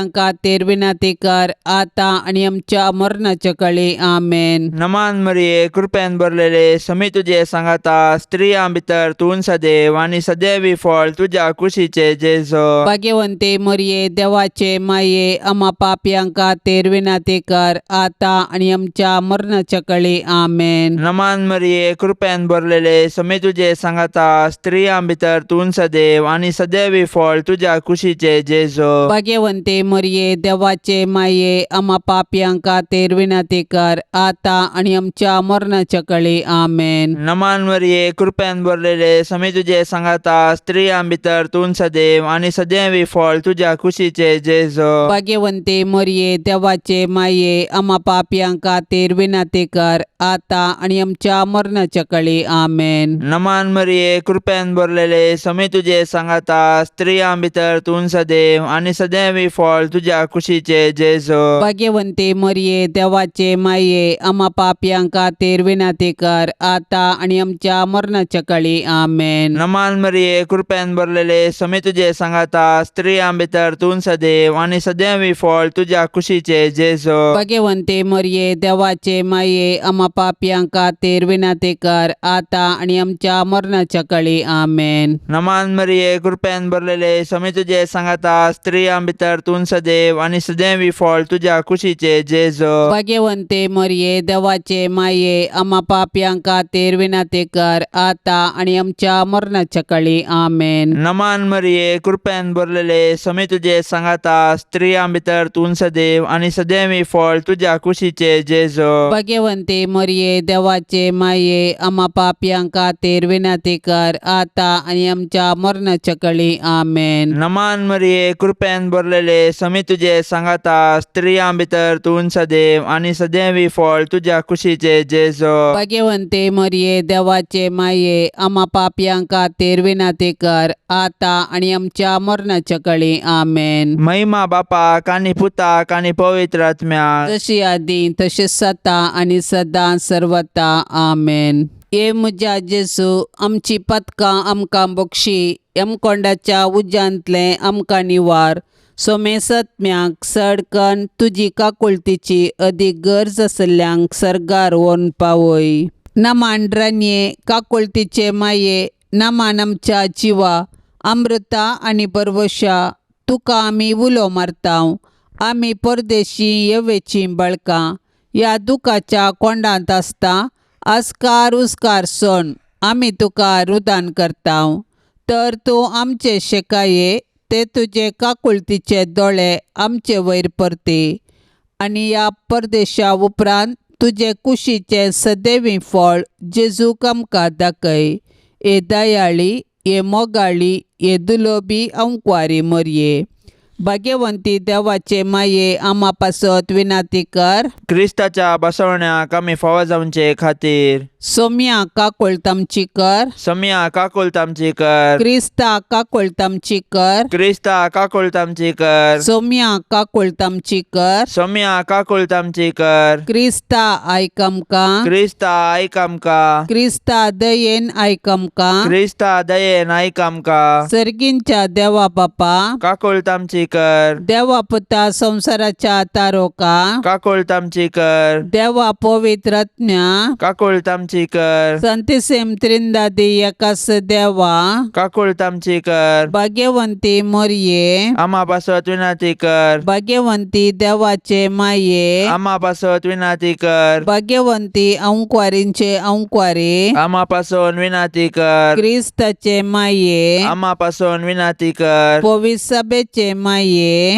तेर विनाते कर, आतां आनी आमच्या मरणाच्या कळी. आमेन. नमान मरिये, कृपेन भरलेले, समी तुजे सांगाता, स्त्रियां भितर तूं सदैव आनी सदैवी फळ तुज्या कुशीचे जेजो. भाग्यवंते मरिये, देवाचे माये, आमा पापयांक तेर विनाते कर, आतां आनी आमच्या मरणाच्या कळी. आमेन. नमान मरिये, कृपेन भरलेले, समी तुजे सांगाता, स्त्रियां भितर तूं सदैव आनी सदैवी फळ तुज्या कुशीचे जेजो. भाग्यवंते मरिये, देवाचे माये, आमा पापयांक तेर विनाते कर, आतां आनी आमच्या मरणाच्या कळी. आमेन. नमान मरिये, कृपेन भरलेले, समी तुजे सांगाता, स्त्रियां भितर तूं सदैव आनी सदैवी फळ तुज्या कुशीचे जेजो. भाग्यवंते मरिये, देवाचे माये, आमा पापयांक तेर विनाते कर, आतां आनी आमच्या मरणाच्या कळी. आमेन. नमान मरिये, कृपेन भरलेले, समी तुजे सांगाता, स्त्रियां भितर तूं सदैव आनी सदैवी फळ तुज्या कुशीचे जेजो. भाग्यवंते मरिये, देवाचे माये, आमा पापयांक तेर विनाते कर, आतां आनी आमच्या मरणाच्या कळी. आमेन. नमान मरिये, कृपेन भरलेले, समी तुजे सांगाता, स्त्रियां भितर तूं सदैव आनी सदैवी फळ तुज्या कुशीचे जेजो. भाग्यवंते मरिये, देवाचे माये, आमा पापयांक तेर विनाते कर, आतां आनी आमच्या मरणाच्या कळी. आमेन. नमान मरिये, कृपेन भरलेले, समी तुजे सांगाता, स्त्रियां भितर तूं सदैव आनी सदैवी फळ तुज्या कुशीचे जेजो. भाग्यवंते मरिये, देवाचे माये, आमा पापयांक तेर विनाते कर, आतां आनी आमच्या मरणाच्या कळी. आमेन. नमान मरिये, कृपेन भरलेले, समी तुजे सांगाता, स्त्रियां भितर तूं सदैव आनी सदैवी फळ तुज्या कुशीचे जेजो. भाग्यवंते मरिये, देवाचे माये, आमा पापयांक तेर विनाते कर, आतां आनी आमच्या मरणाच्या कळी. आमेन. नमान मरिये, कृपेन भरलेले, समी तुजे सांगाता, स्त्रियां भितर तूं सदैव आनी सदैवी फळ तुज्या कुशीचे जेजो. भाग्यवंते मरिये, देवाचे माये, आमा पापयांक तेर विनाते कर, आतां आनी आमच्या मरणाच्या कळी. आमेन. महिमा बापाक आनी पुताक आनी पवित्र आत्म्याक, जशी आदी तशी सता आनी सदां सर्वता. आमेन. ये म्हज्या जेजू, आमची पदकां आमकां बक्षी, यमकोंडाच्या उज्यांतलें आमकां निवार, सोमेसत्म्याक सडकन तुजी काकुळतीची अदीक गरज आसल्ल्यांक सर्गार व्हरून पावय. नमान रानये, काकुळतीचे माये, नमान आमच्या जिवा, अमृता आनी बरवशा, तुका आमी उलो मारतांव. आमी परदेशी येवेचीं बळकां ह्या दुखाच्या कोंडांत आसता आस्कार उस्कार सोण आमी तुका रुदान करतांव. तर तूं आमचे शेकाये ते तुजे काकुळतीचे दोळे आमचे वयर परती आनी ह्या परदेशा उपरांत तुजे कुशीचें सदैवी फळ जेजूक आमकां दाखय. ए दयाळी हे मोगाळी हे दुलोबी अंकवारी मोरये भाग्यवंती देवाचे माये आमा पासत विनाती कर. क्रिस्ताच्या बसवण्याक आमी फावो जावचे खातीर. सोम्या काकोळतामची कर. सोम्या काकुळट आमची कर. क्रिस्ता काकोळतामची कर. क्रिस्ता काकुळट आमची कर. सोम्या काकोळतामची कर. सोम्या काकुळट आमची कर. क्रिस्ता आयक आमकां. क्रिस्ता आयक आमकां. क्रिस्ता दयेन आयक आमकां. क्रिस्ता दयेन आयक आमकां. सर्गींच्या देवा बापा. काकुळट आमची कर. देवा पुता संवसाराच्या तारोका. काकुळट आमची कर. देवा पवित्रज्ञा. काकुळट आमची कर. संतिसेम त्रिंदादी एकास देवा. काकुळट आमची कर. भाग्यवंती मोरये. आमा पासत विनंती कर. भाग्यवंती देवाचे माये. आमा पासत विनंती कर. भाग्यवंती अंकवारींचे अंकवारी. आमा पासून विनंती कर. क्रिस्ताचे माये. आमा पासून विनंती कर. पविसभेचे माये.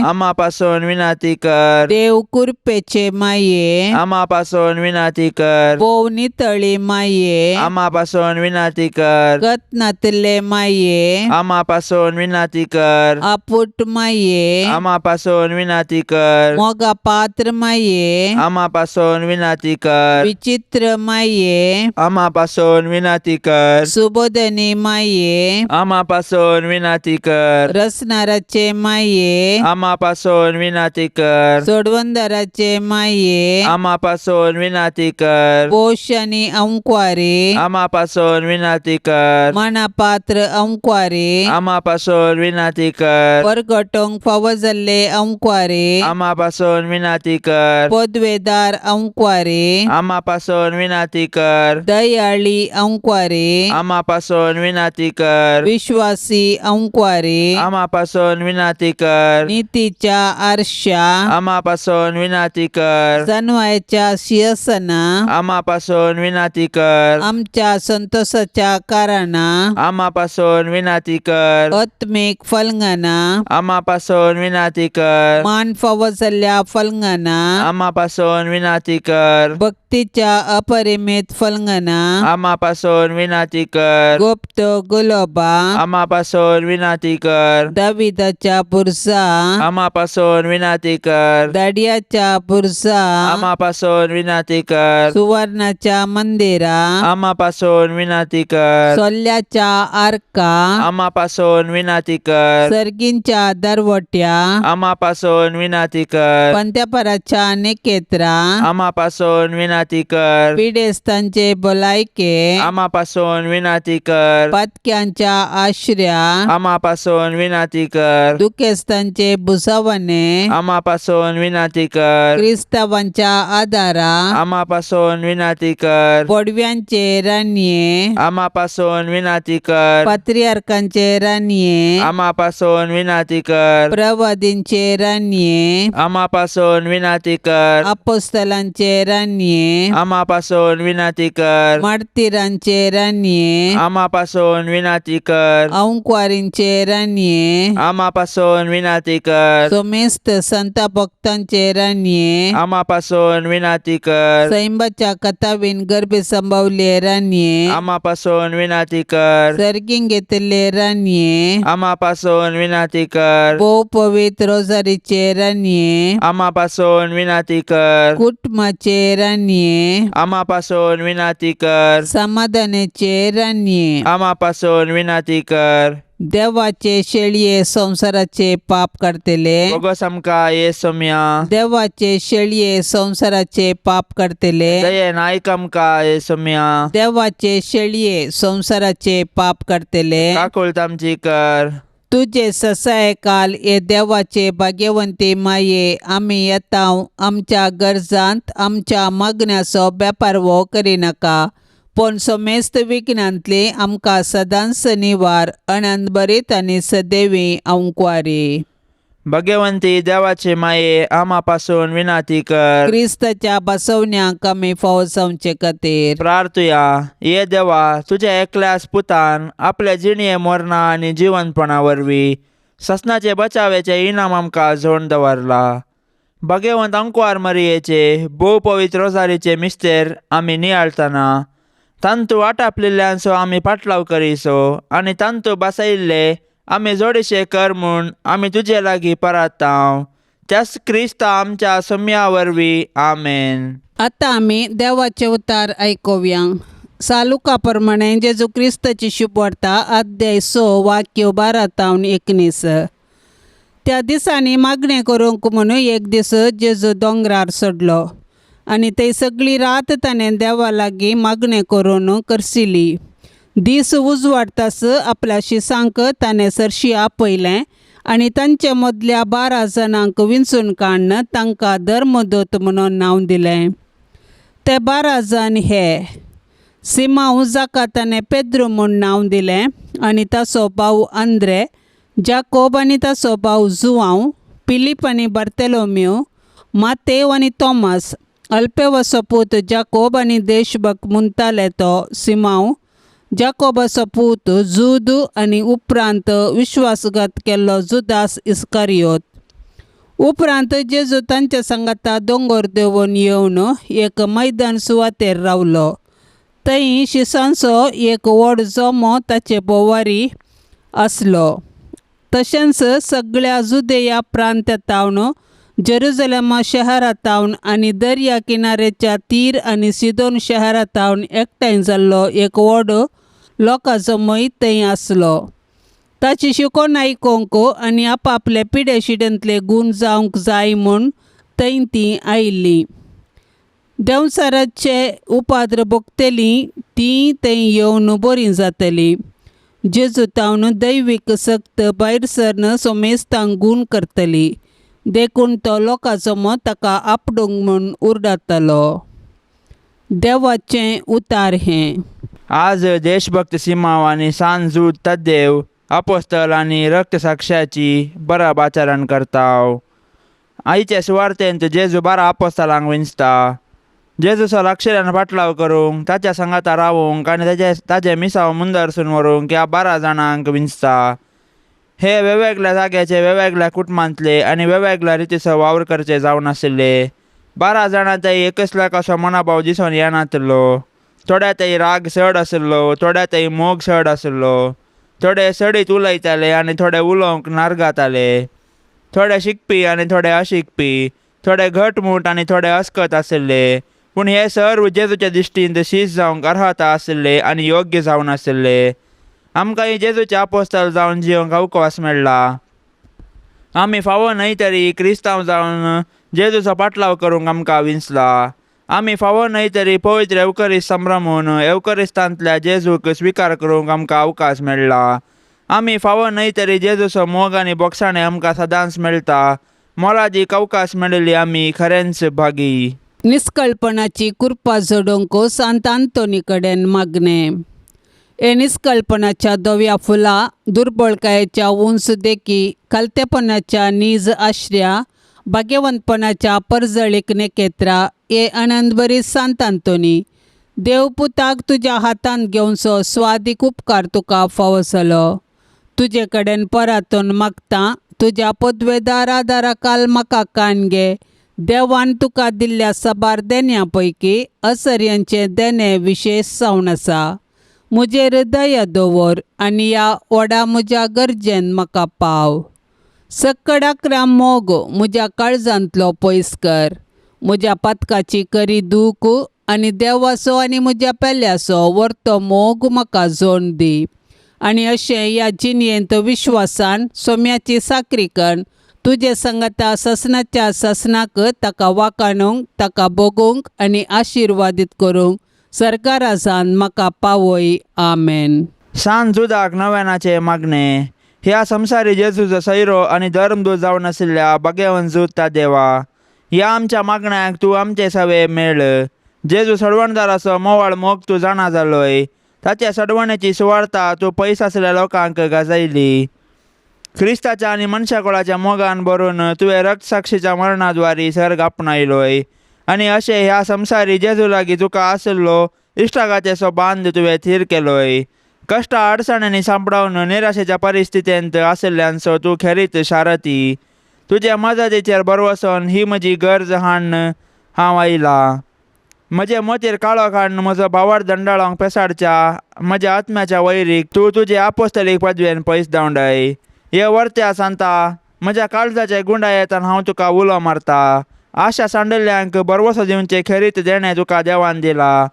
आमा पासून विनंती कर. देव कृपेचे माये. आमा पासून विनंती कर. भोव नितळी माये. आमा पासून विनंती कर. गत नातिल्ले माये. आमा पासून विनंती कर. आपुट माये. आमा पासून विनंती कर. मोगा पात्र माये. आमा पासून विनंती कर. विचित्र माये. आमा पासून विनंती कर. सुबोधनी माये. आमा पासून विनंती कर. रसनाराचे माये. आमा पासून विनंती कर. सोडवंदराचे माये. आमा पासून विनंती कर. पोश आनी अंकवारी. आमा पासून विनंती कर. मनापात्र अंकवारी. आमा पासून विनंती कर. परगटोंक फावो जाल्ले अंकवारी. आमा पासून विनंती कर. पदवेदार अंकवारी. आमा पासून विनंती कर. दयाळी अंकवारी. आमा पासून विनंती कर. विश्वासी अंकवारी. आमा पासून विनंती कर. नितीच्या आरशा. आमा पासून विनंती कर. जनवायच्या शियसना. आमा पासून विनंती कर. आमच्या संतोषाच्या कारणा. आमा पासून विनंती कर. आत्मीक फलंगना. आमा पासून विनंती कर. मान फावो जाल्ल्या फलंगना. आमा पासून विनंती कर. भक्तीच्या अपरिमित फलंगना. आमा पासून विनंती कर. गुप्त गुलोबा. आमा पासून विनंती कर. दाविदाच्या पुरसा. आमा पासून विनंती कर. दाडियाच्या पुरसा. आमा पासून विनंती कर. सुवर्णाच्या मंदिरा. आमा पासून विनंती कर. सोल्ल्याच्या आर्का. आमा पासून विनंती कर. सर्गींच्या दरवट्या. आमा पासून विनंती कर. पंत्यापराच्या निकेत्रा. आमा पासून विनंती कर. पिडेस्तांचे भलायके. आमा पासून विनंती कर. पातक्यांच्या आश्र्या. आमा पासून विनंती कर. दुखेस्तांचे भुसावणे. आमा पासून विनंती कर. क्रिस्तावांच्या आदारा. आमा पासून विनंती कर. पडव्यांचे रानये. आमा पासून विनंती कर. पात्रियार्कांचे रानये. आमा पासून विनंती कर. प्रवादींचे रानये. आमा पासून विनंती कर. अपोस्तलांचे रानये. आमा पासून विनंती कर. मार्तिरांचे रानये. आमा पासून विनंती कर. अंकवारींचे रानये. आमा पासून विनंती कर. सोमेस्त संत भक्तांचे रानये. आमा पासून विनंती कर. सैंबाच्या कथावीन गर्भे संभवले रानये. आमा पासून विनंती कर. सर्गीं घेतिल्ले रानये. आमा पासून विनंती कर. भोव पवित्र रोजारीचे रानये. आमा पासून विनंती कर. कुटुंबाचे रानये. आमा पासून विनंती कर. समाधानाचे रानये. आमा पासून विनंती कर. देवाचे शेळये संवसाराचे पाप काडतले. बोगस आमकां ये सोम्या. देवाचे शेळये संवसाराचे पाप काडतले. दयेन आयक आमकां ये सोम्या. देवाचे शेळये संवसाराचे पाप काडतले. काकुळट आमची कर. तुजे ससायकाल हे देवाचे भाग्यवंती माये आमी येता आमच्या गरजांत आमच्या मागण्याचो बेपारवो करिनाका पूण समेस्त विघ्नांतली आमकां सदांच निवार अनंतभरीत आनी सदैवी अंकवारी. भगवंती देवाचे माये आमा पासून विनंती कर. क्रिस्ताच्या बसवण्याक आमी फावो जावचे खातीर. प्रार्थुया. ये देवा, तुझ्या एकल्याच पुतान आपल्या जिणये मरणा आनी जिवनपणा वरवीं ससनाचे बचावेचे इनाम आमकां जोड दवरला. भगवंत अंकवार मरियेचे भोव पवित्र रोजारीचे मिस्तेर आमी नियाळतना तांतू आटापलेल्यांचो आमी पाटलाव करिसो आनी तांतू बसयल्ले आमी जोडीशे कर म्हूण आमी तुजे लागीं परातांव त्याच क्रिस्ता आमच्या सम्या वरवीं आमेन. आतां आमी देवाचे उतार आयकुया. सालुका प्रमाणे जेजू क्रिस्ताची शुभवार्ता अध्याय 6 वाक्य 12 तावन 19. त्या दिसांनी मागणें करूंक म्हणून एक दीस जेजू दोंगरार चडलो आनी थंय सगळी रात ताणें देवा लागीं मागणें करून करसिली. दीस उजवाडतास आपल्या शिसांक ताणें सरशी आपयलें आनी तांचे मदल्या 12 जाणांक विंचून काडून तांकां धर्मदूत म्हणून नांव दिलें. ते 12 जाण हे: सिमांव जाका ताणें पेद्रू म्हूण नांव दिलें आनी ताचो भाव आंद्रे, जाकोब आनी ताचो भाव जुआंव, फिलीप आनी बार्तेलोम्यू, मातेव आनी तॉमास, अल्पेवाचो पूत जाकोब आनी देशभक्त म्हणटाले तो सिमांव, जाकोबाचो पूत जूद आनी उपरांत विश्वासघात केल्लो जुदास इस्कारियोत. उपरांत जेजू तांच्या सांगाता दोंगर देंवोन येवन एक मैदान सुवातेर रावलो. थंय शिसांचो एक व्हड जमो ताचे भोंवारी आसलो. तशेंच सगळ्या जुदेया प्रांतांतावन, जेरुजलेमा शहरांतावन आनी दर्या किनाऱ्याच्या तीर आनी सिदोन शहरांतावन एकठांय जाल्लो एक व्हड लोकां जमोय थंय आसलो. ताची शिकोवण आयकूंक आनी आपापले पिडे शिडेंतले गूण जावंक जाय म्हूण थंय तीं आयिल्लीं. देंवचाराचे उपाद्र भोगतलीं तीं थंय येवन बरीं जातलीं. जेजू तावन दैवीक सक्त भायर सरन सोमेस्तांक गूण करतली. देखून तो लोकांचो मत ताका आपडूंक म्हूण उरडातालो. देवाचें उतार हें. आज देशभक्त सिमांव आनी सान जूद तद्देव अपोस्तल आनी रक्तसाक्षाची बरब आचरण करताव. आयचे सुवार्तेंत जेजू 12 अपोस्तलांक विंचता. जेजूचो लक्षल्यान फाटलाव करूंक, ताच्या सांगाता रावूंक आनी ताचे मिसांव मुंदरसून व्हरूंक ह्या 12 जाणांक विंचता. हे वेगवेगळ्या जाग्याचे, वेगवेगळ्या कुटुंबांतले आनी वेगवेगळ्या रितीचो वावर करचे जावन आशिल्ले. 12 जाणां थंय एकसल्या कसो मनाभाव दिसून येनातलो. थोड्या थंय राग चड आशिल्लो, थोड्या थंय मोग चड आशिल्लो, थोडे सडीत उलयताले आनी थोडे उलोवंक नारगाताले, थोडे शिकपी आनी थोडे अशिकपी, थोडे घटमूट आनी थोडे अस्कत आशिल्ले. पूण हे सर्व जेजूच्या दिश्टीन शीस जावंक अर्हता आशिल्ले आनी योग्य जावन आशिल्ले. आमकां जेजूचे आपोस्ताल जावन जिवंक अवकाश मेळ्ळा. आमी फावो न्हय तरी क्रिस्तांव जावन जेजूचो पाटलाव करूंक आमकां विंचला. आमी फावो न्हय तरी पवित्र एवकरिस्त संभ्रमून एवकरिस्तांतल्या जेजूक स्विकार करूंक आमकां अवकाश मेळ्ळा. आमी फावो न्हय तरी जेजूचो मोग आनी बोगसाणें आमकां सदांच मेळटा. मोलादीक अवकाश मेळिल्ली आमी खरेंच भागी. निष्कळपणाची कृपा जोडूंक सांत आंतोनी कडेन मागणें. हे निष्कळपणाच्या धव्या फुलां, दुर्बळकायेच्या उंच देखी, खालतेपणाच्या नीज आश्र्या, भाग्यवंतपणाच्या परजळीक नेकेत्रा, हे आनंदभरीत सांत आंतोनी, देव पुताक तुज्या हातांत घेवचो स्वादीक उपकार तुका फावो जालो. तुजे कडेन परातून मागता, तुज्या पदवेदार आदारा काल म्हाका कान घे. देवान तुका दिल्ल्या साबार देण्या पैकी असर्यांचें देणें विशेश जावन आसा. म्हजेर दया दवर आनी ह्या व्हडा म्हज्या गरजेन म्हाका पाव. सक्कडाकरा मोग म्हज्या काळजांतलो पयस कर. म्हज्या पातकाची करी दूख आनी देवाचो आनी म्हज्या पेल्याचो व्हरतो मोग म्हाका जोड दी. आनी अशें ह्या जिणेंत विश्वासान सोम्याची साकरी कन्न तुजे सांगाता ससनाच्या ससनाक ताका वाकाणूंक, ताका भोगूंक आनी आशिर्वादीत करूंक सरकारासान म्हाका पावय. आमेन. सान जुदाक नव्यानाचे मागणे. ह्या संसारी जेजूचो सैरो आनी धर्मदूत जावन आशिल्ल्या भाग्यवंत जुता देवा, ह्या आमच्या मागण्याक तूं आमचे सवे मेळ. जेजू सडवणदाराचो मोवाळ मोग तूं जाणा जालोय. ताच्या सडवणेची सुवार्ता तूं पयस आशिल्ल्या लोकांक गाजयली. क्रिस्ताच्या आनी मनशाकुळाच्या मोगान भरून तुवें रक्तसाक्षीच्या मरणाद्वारी सर्ग आपणायलोय आनी अशें ह्या संसारी जेजू लागीं तुका आशिल्लो इश्टागाचेचो बांद तुवें थीर केलोय. कश्ट अडचण्यांनी सांपडावन निराशेच्या परिस्थितींत आशिल्ल्यांचो तूं खेरीत शारती. तुज्या मदतीचेर भरवसोन ही म्हजी गरज हाडून हांव आयलां. म्हजे मोतीर काळो काडून म्हजो भावार दंडाळोंक पेसाडच्या म्हज्या आत्म्याच्या वैरीक तूं तुजे आपोस्तलीक पदवेन पयस धांवडाय. हे वर्त्या सांता, म्हज्या काळजाचे गुंडा येतान हांव तुका उलो मारता. आशा सांडल्ल्यांक भरवसो दिवचे खेरीत देणें तुका देवान दिला.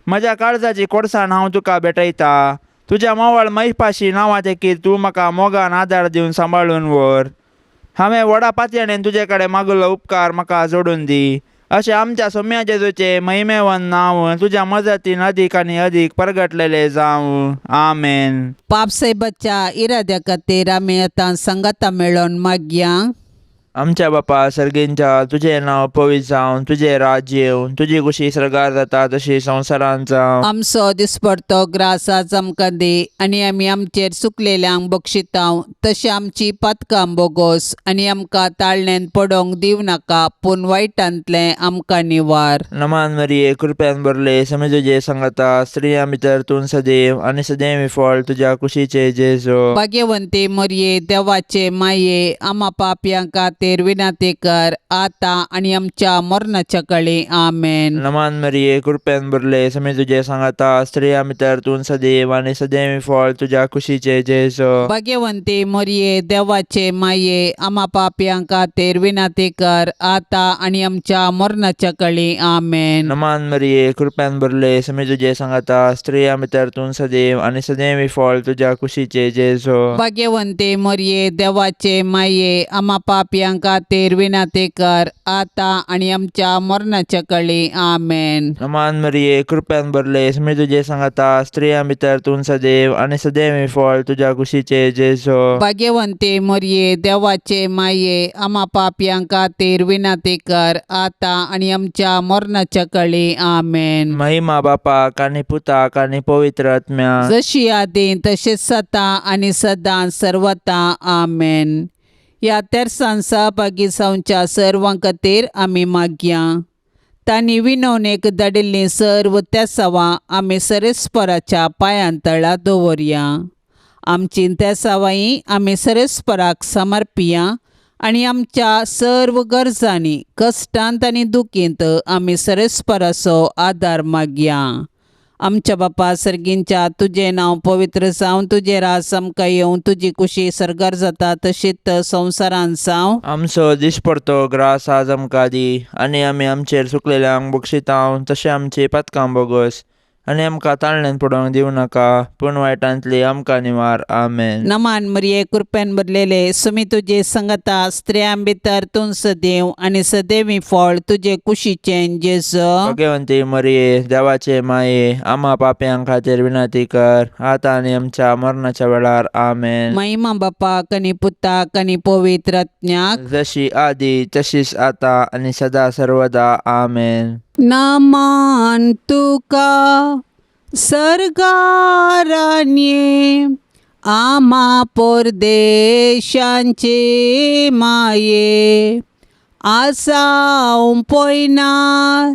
म्हज्या काळजाची कोडसाण हांव तुका भेटयता. तुज्या मोवाळ मैपाशी नांवा तेकीर तूं म्हाका मोगान आदार दिवन सांबाळून व्हर. हांवें व्हडा पातयेणेन तुजे कडेन मागलो उपकार म्हाका जोडून दी. अशें आमच्या सोम्या जेजूचें महिमेवन नांव तुज्या मजतीन अदीक आनी अदीक परगटलेलें जावं. आमेन. पापसाहेबाच्या इराद्या खातीर आमी आतां सांगाता मेळोन मागया. आमच्या बापा सर्गींच्या, तुजें नांव पवित्र जावं, तुजें राज्य येवं, तुजी खुशी सर्गार जाता तशी संवसारांत जावं. आमचो दिसपडतो ग्रास आज आमकां दी आनी आमी आमचेर चुकलेल्यांक बक्षितांव तशें आमची पातकां बोगोस आनी आमकां ताळण्यान पडोंक दिवं नाका पूण वायटांतलें आमकां निवार. नमान मरिये, कृपेन भरले, समे तुजे सांगाता, स्त्रियां भितर तूं सदैव आनी सदैव फळ तुज्या कुशीचे जेजू. भाग्यवंती मरये, देवाचे माये, आमा पापयां खातीर विनंती कर आतां आनी आमच्या मरणाच्या कळी. आमेन. नमान मरिये, कृपेन भरले, समे तुजे सांगाता, स्त्रियां भितर तूं सदैव आनी सदैव फळ तुज्या कुशीचे जेजू. भाग्यवंती मरये, देवाचे माये, आमा पापयां खातीर विनंती कर आतां आनी आमच्या मरणाच्या कळी. आमेन. नमान मरिये, कृपेन भरले, समे तुजे सांगाता, स्त्रियां भितर तूं सदैव आनी सदैव फळ तुज्या कुशीचे जेजू. भाग्यवंती मरये, देवाचे माये, आमा पापयां खातीर विनंती कर आतां आनी आमच्या मरणाच्या कळी. आमेन. नमान मरिये, कृपेन भरले, समे तुजे सांगाता, स्त्रियां भितर तूं सदैव आनी सदैव फळ तुज्या कुशीचे जेजू. भाग्यवंती मरये, देवाचे माये, आमा पापयां खातीर विनंती कर आतां आनी आमच्या मरणाच्या कळी. आमेन. महिमा बापाक आनी पुताक आनी पवित्र आत्म्याक, जशी आदी तशीच सतां आनी सदां सर्वता. आमेन. ह्या तेरसान सहभागी जावच्या सर्वां खातीर आमी मागया. तांणी विनवणेक धाडिल्लीं सर्व तेसावां आमी सरेस्पराच्या पांयां तळा दवरया. आमची तेसावांय आमी सरेस्पराक समर्पिया आनी आमच्या सर्व गरजांनी कश्टांत आनी दुखींत आमी सरेस्पराचो आदार मागया. आमच्या बापा सर्गींच्या, तुजें नांव पवित्र जावं, तुजें राज आमकां येवं, तुजी कुशी सर्गार जाता तशीच संवसारांत जावं. आमचो दिसपडतो ग्रास आज आमकां दी आनी आमी आमचेर चुकलेल्यांक बक्षितांव तशें आमची पातकां बोगस आनी आमकां ताळण्यान पडोवंक दिवं नाका पूण वायटांतली आमकां निवार. आमेन. नमान मरिये, कृपेन भरलेले, सुमी तुजे संगता, स्त्रियां भितर तूं सदैव आनी सदैवी फळ तुजे कुशीचें जेजू. भगवंती मरिये, देवाचे माये, आमा पापयां खातीर विनंती कर आतां आनी आमच्या मरणाच्या वेळार. आमेन. महिमा बापाक आनी पुताक आनी पवित्र आत्म्याक, जशी आदी तशीच आता आनी सदा सर्वदा. आमेन. नमान तुका सर्गारान्ये, आमा परदेशांचे माये, आसाव पयनार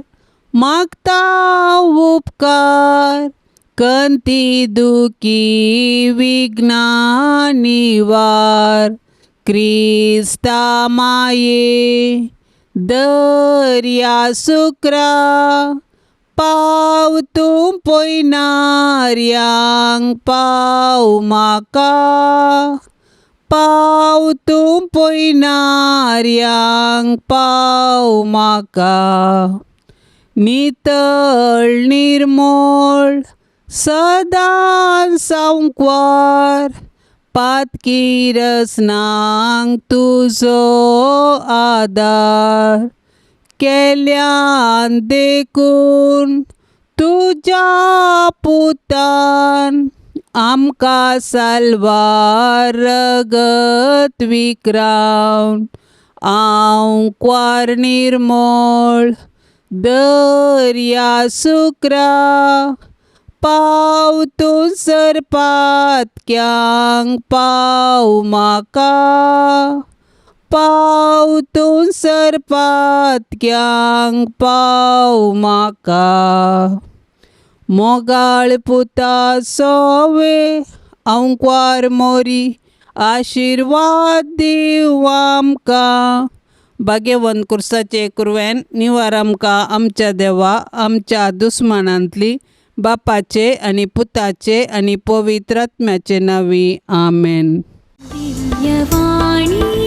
मागता उपकार, कंती दुखी विघ्ना निवार, क्रिस्ता माये दर्या सुक्रा, पाव तूं पयनार्यांक पाव म्हाका, पाव तूं पयनार्यांक पाव म्हाका. नितळ निर्मळ सदां सांकवार, पातकी रसनांक तुजो आदार, केल्यान देखून तुज्या पुतान आमकां साल्वार रगत विक्रावन, आंकवार निर्मळ दर्या सुक्रा, पाव तूं सरपातक्यांक पाव म्हाका, पाव तूं सरपातक्यांक पाव म्हाका. मोगाळ पुता सोवे आंकवार मोरी, आशिर्वाद दिव आमकां, भाग्यवंत कुर्साचे कुरवेन निवार आमकां आमच्या देवा आमच्या दुस्मानांतली बापाचे आनी पुताचे आनी पवित्र आत्म्याचे नांवी आमेन. दिव्यवाणी.